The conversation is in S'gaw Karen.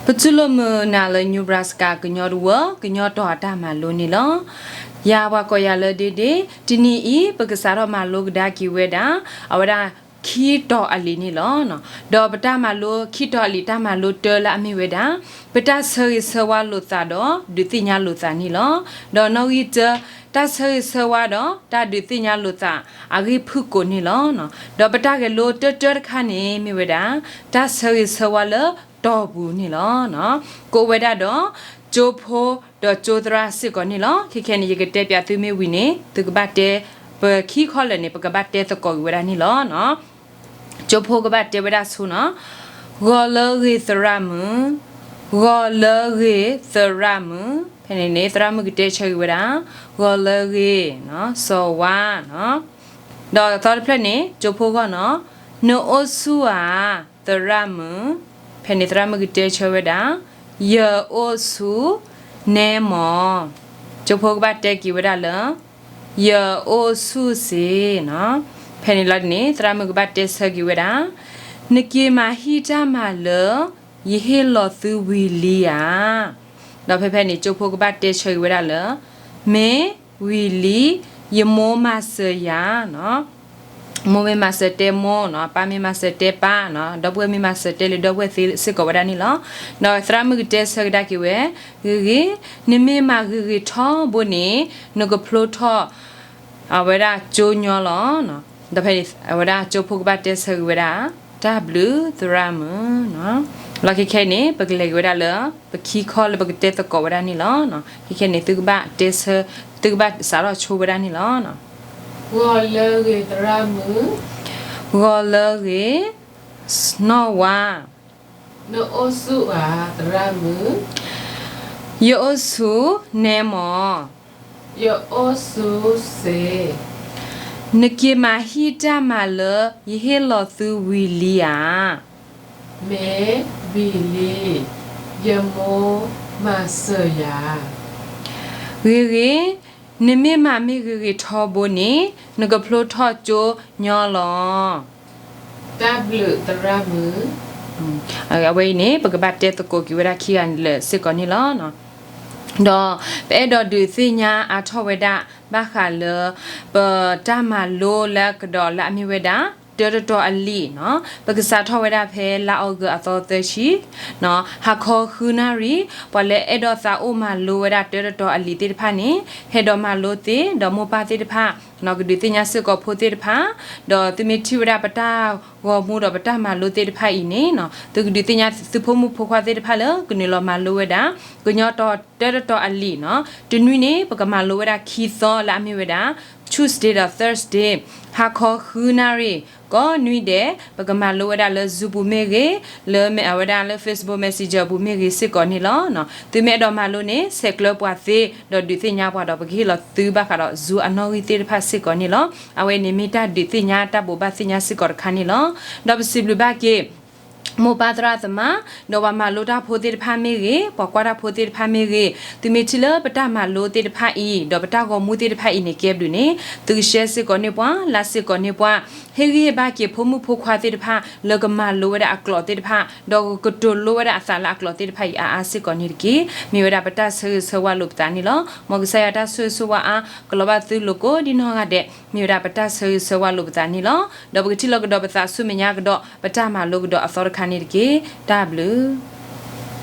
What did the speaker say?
ပတူၢ်လိာ်မုာ်နၤလၢ Nebraska ကညီတဝၢ ကညီတီၤအတၢ်မၤလိန့ၣ်လီၤ. ယၤပှၤကိးယၤလၢ ဒ့ဒ့, တနံၤအံၤ ပကစးထီၣ်မၤလိကဒါက့ၤဝဲဒၣ် အဝဲဒၣ် ခံတီၤအလံာ်န့ၣ်လီၤ. ဒီးပတၢ်မၤလိခံတီၤအလံာ် တၢ်မၤလိတၢလၢအမ့ၢ်ဝဲဒၣ် ပတၢ်ဆၢဂ့ၤဆၢဝါလိာ်သးဒီး ဒုးသ့ၣ်ညါလိာ်သးန့ၣ်လီၤ. ဒီးနီၣ်ဂံၢ်တၢ, တၢ်ဆၢဂ့ၤဆၢဝါဒီး တၢ်ဒုးသ့ၣ်ညါလိာ်သး အဂ့ၢ်ဖုၣ်ကိာ်န့ၣ်လီၤ. ဒီးပတၢ်ဂဲၤလိတၢတၢတခါန့ၣ် မ့ၢ်ဝဲဒၣ် တၢ်ဆၢဂ့ၤဆၢဝါလၢတီၢ်ပူၤန့ၣ်လီၤ. ကအိၣ်ဝဲဒၣ်ဒီး ကၠိဖိဒီးကၠိသရၣ်စ့ၢ်ကီးန့ၣ်လီၤ. ခဲခဲန့ၣ် ယကတဲပၠးသုမ့ၢ်ဝံၤန့ၣ် သုကဘၣ်တဲ, ပခံခီလၢာ်န့ၣ် ပကဘၣ်တဲသကိးက့ၤဝဲဒၣ်န့ၣ်လီၤ. ကၠိဖိကဘၣ်တဲဝဲဒၣ်ဆိနီၤ, ဂီၤလၢဂ့ၤသရၣ်မုၣ်, ဂီၤလၢဂ့ၤသရၣ်မုၣ်, ဖဲန့ၣ်န့ၣ် သရၣ်မုၣ်ကတဲဆၢက့ၤဝဲဒၣ် ဂီၤလၢဂ့ၤ, စီၤဝါ, ဒီးသီတဖျၢၣ်န့ၣ် ကၠိဖိဂီၢ်နီၤ, နအိၣ်ဆူၣ်ဧါ သရၣ်မုၣ်, ဖဲန့ၣ်သရၣ်မုၣ်ကတဲဆၢဝဲဒၣ် ယအိၣ်ဆူၣ်, နဲမီၢ်, ကၠိဖိကဘၣ်တဲက့ၤဝဲဒၣ်လၢ ယအိၣ်ဆူၣ်စ့ၢ်နီၤ. ဖဲန့ၣ်လီၤန့ၣ် သရၣ်မုၣ်ကဘၣ်တဲဆၢက့ၤဝဲဒၣ် နက့ၤမၤဟံၣ်တၢ်မၤလၢ ယဟ့ၣ်လီၤသုဝံၤလံဧါ. ဒီးဖဲဖဲန့ၣ် ကၠိဖိကဘၣ်တဲဆၢက့ၤဝဲဒၣ်လၢ မ့ၢ်ဝံၤလံ, ယမိၢ်မၤစၢၤယၤနီၤ. မိၢ်မ့ၢ်မၤစၢၤတဲမိၢ်နီၤ, ပၢ်မ့ၢ်မၤစၢၤတဲပၢ်နီၤ, ဒီပုၢ်ဝဲၢ်မ့ၢ်မၤစၢၤတဲလၢဒီပုၢ်ဝဲၢ်သ့စ့ၢ်ကီးဝဲဒၣ်န့ၣ်လီၤ. ဒီးသရၣ်မုၣ်ကတဲဆၢကဒါက့ၤဝဲ, ဂ့ၤဂ့ၤ, နမ့ၢ်မၤဂ့ၤဂ့ၤထီဘိန့ၣ် နကဖျိထီၣ် အဝဲဒၣ်ကၠိညီလီၤ. ဒီးဖဲန့ၣ်အဝဲဒၣ်ကၠိဖိကဘၣ်တဲဆၢက့ၤဝဲဒၣ် တၢ်ဘျုးသရၣ်မုၣ်နီၤ. လီၤခဲခဲအံၤန့ၣ် ပကလဲၤက့ၤဝဲဒၣ်လၢ ပခံခီလၢပကတဲသကိးဝဲဒၣ်န့ၣ်လီၤ. ခဲခဲန့ၣ် သုကဘၣ်တဲဆၢ, သုကဘၣ်စးထီၣ်ဆိဝဲဒၣ်န့ၣ်လီၤ. ဂီၤလၢဂ့ၤသရၣ်မုၣ်, ဂီၤလၢဂ့ၤ, နီၢ်ဝါ, နအိၣ်ဆူၣ်ဧါသရၣ်မုၣ်, ယအိၣ်ဆူၣ်နဲမီၢ်, ယအိၣ်ဆူၣ်စ့ၢ်, နက့ၤမၤဟံၣ်တၢ်မၤလၢ ယဟ့ၣ်လီၤသုဝံၤလံဧါ. မ့ၢ်ဝံၤလံ, ယမိၢ်မၤစၢၤယၤ. ဂ့ၤဂ့ၤ, နမ့ၢ်မၤမ့ၢ်ဂ့ၤဂ့ၤထီဘိန့ၣ် နကဖျိထီၣ်ကၠိညီလီၤ. တၢ်ဘျုးသရၣ်မုၣ်. အဝဲအံၤန့ၣ် ပကဘၣ်တဲသကိးက့ၤဝဲဒၣ်ခံဂၤလၢာ်စ့ၢ်ကီးန့ၣ်လီၤ. ဒီးပအဲၣ်ဒိးဒုးသ့ၣ်ညါအါထီၣ်ဝဲဒၣ် ဘၣ်ဃးလၢ ပတၢ်မၤလိလၢအကဒီးလၢအမ့ၢ်ဝဲဒၣ် တၢတတီၤအလံာ်နီၤ, ပကစးထီၣ်ဝဲဒၣ်ဖဲလါအီကူးအသီသၢဆံ ဟါခီဃုနၣ်ရံၣ်, ပှၤလၢအဲၣ်ဒိးသးအိၣ်မၤလိဝဲဒၣ်တၢတတီၤအလံာ်သ့ၣ်တဖၣ်န့ၣ် ဟဲဒိးမၤလိသ့, ဒီးမိၢ်ပၢ်သ့ၣ်တဖၣ် ကဒုးသ့ၣ်ညါစ့ၢ်ကီးဖိသ့ၣ်တဖၣ်, ဒီးသုမ့ၢ်ထံၣ်ဝဲဒၣ်ပတၢ်ဂီၤမူဒီးပတၢ်မၤလိသ့ၣ်တဖၣ်အံၤန့ၣ် သုကဒုးသ့ၣ်ညါသုဖိမုၣ်ဖိခွါသ့ၣ်တဖၣ်လၢကနုာ်လီၤမၤလိဝဲဒၣ် ကညီတီၤတၢတတီၤအလံာ်နီၤ. တနွံန့ၣ် ပကမၤလိဝဲဒၣ်ခံသီလၢအမ့ၢ်ဝဲဒၣ် Tuesday ဒီး Thursday ဟါခီဃုနၣ်ရံၣ်, ကိးနွံဒဲး ပကမၤလိဝဲဒၣ်လၢ Zoom ပူၤမ့ၢ်ဂ့ၤ, လၢအဝဲဒၣ်လၢ Facebook Messenger ပူၤမ့ၢ်ဂ့ၤစ့ၢ်ကီးန့ၣ်လီၤ. သုမ့ၢ်အဲၣ်ဒိးမၤလိန့ၣ် ဆဲးကျၢပှၤသ့ ဒီးဒုးသ့ၣ်ညါပှၤဒီး ပကဟ့ၣ်လီၤသုဘၣ်ဃးဒီး Zoom အနီၣ်ဂံၢ်သ့ၣ်တဖၣ်စ့ၢ်ကီးန့ၣ်လီၤ. အဝဲန့ၣ်မ့ၢ်တၢ်ဒုးသ့ၣ်ညါတၢ်ဘိးဘၣ်သ့ၣ်ညါစ့ၢ်ကီးတခါန့ၣ်လီၤ. ဒီးပစံးဘျုးဘၣ်က့ၤ မိၢ်ပၢ်သရၣ်သမါ ဒီးပှၤမၤလိတၢ်ဖိသ့ၣ်တဖၣ်မ့ၢ်ဂ့ၤ, ပှၤကွၢ်တၢ်ဖိသ့ၣ်တဖၣ်မ့ၢ်ဂ့ၤ, သုမ့ၢ်ထံၣ်လၢပတၢ်မၤလိသ့ၣ်တဖၣ်အံၤ ဒီးပတၢ်ဂီၤမူသ့ၣ်တဖၣ်အံၤန့ၣ် ကဲဘျုးန့ၣ် သုက share စ့ၢ်ကီးန့ၢ်ပှၤ, like စ့ၢ်ကီးန့ၢ်ပှၤ, ဟ့ၣ်ဂံၢ်ဟ့ၣ်ဘါက့ၤဖိမုၣ်ဖိခွါသ့ၣ်တဖၣ် လၢကမၤလိဝဲဒၣ်အကျိာ်သ့ၣ်တဖၣ် ဒီးကကတိၤလိဝဲဒၣ်အသးလၢအကျိာ်သ့ၣ်တဖၣ်အံၤအါအါစ့ၢ်ကီးန့ၣ်တက့ၢ်. မ့ၢ်ဝဲဒၣ်ပတၢ်ဆၢဂ့ၤဆၢဝါလိာ်ပသးန့ၣ်လီၤ. မ်ကစၢ်ယွၤတၢ်ဆိၣ်ဂ့ၤဆိၣ်ဝါအါ ကလီၤဘၣ်သုလိၤကိးဒံနီၢ်ဂၤဒဲး, မ့ၢ်ဝဲဒၣ်ပတၢ်ဆၢဂ့ၤဆၢဝါလိာ်ပသးန့ၣ်လီၤ. ဒီးပကထံၣ်လိာ်ကဒီးပသးဆူမဲာ်ညါကဒီး ပတၢ်မၤလိကဒီးအသီတခါန့ၣ်တက့ၢ်. တၢ်ဘျုး